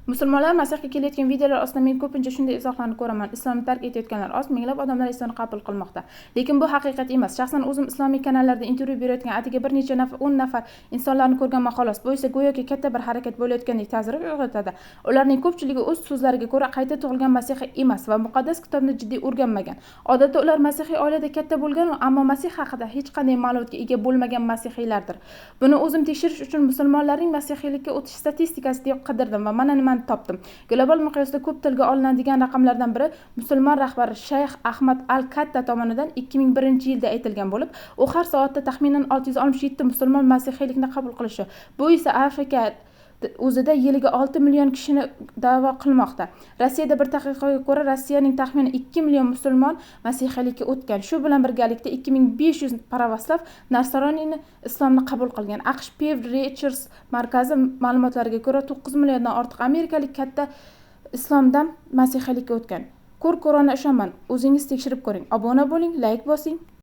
Musulmonlar Masihga kelayotgan videolar ostida men ko'pincha shunday izohlarni ko'raman: islomni tark etayotganlar oz, minglab odamlar islomni qabul qilmoqda. Lekin bu haqiqat emas. Shaxsan o'zim islomiy kanallarda intervyu berayotgan atigi bir necha nafar, 10 nafar insonlarni ko'rganman, xolos. Bu esa go'yoki katta bir harakat bo'layotgandek ta'sir uyg'otadi. Ularning ko'pchiligi o'z so'zlariga ko'ra qayta tug'ilgan masihiy emas va muqaddas kitobni jiddiy o'rganmagan. Odatda ular masihiy oilada katta bo'lgan, ammo Masih haqida hech qanday ma'lumotga ega bo'lmagan masihiylardir. Buni o'zim tekshirish uchun musulmonlarning masihiylikka o'tish statistikasi deb qidirdim va mana nimani topdim. Global miqyosda ko'p tilga olinadigan raqamlardan biri musulmon rahbari Shayx Ahmad al-Katta tomonidan 2001-yilda aytilgan bo'lib, u har soatda taxminan 667 musulmon masihiylikni qabul qilishi. Bu esa Afrika o'zida yiliga 6 million kishini da'vo qilmoqda. Rossiyada bir tadqiqotga ko'ra, Rossiyaning taxminan 2 million musulmon masihiylikka o'tgan. Shu bilan birgalikda 2500 pravoslav nasroniyni islomni qabul qilgan. AQSh Pew Research markazi ma'lumotlariga ko'ra, 9 milliondan ortiq amerikalik katta islomdan masihiylikka o'tgan. Ko'r-ko'rona ishonmang, o'zingiz tekshirib ko'ring. Obuna bo'ling, layk bosing.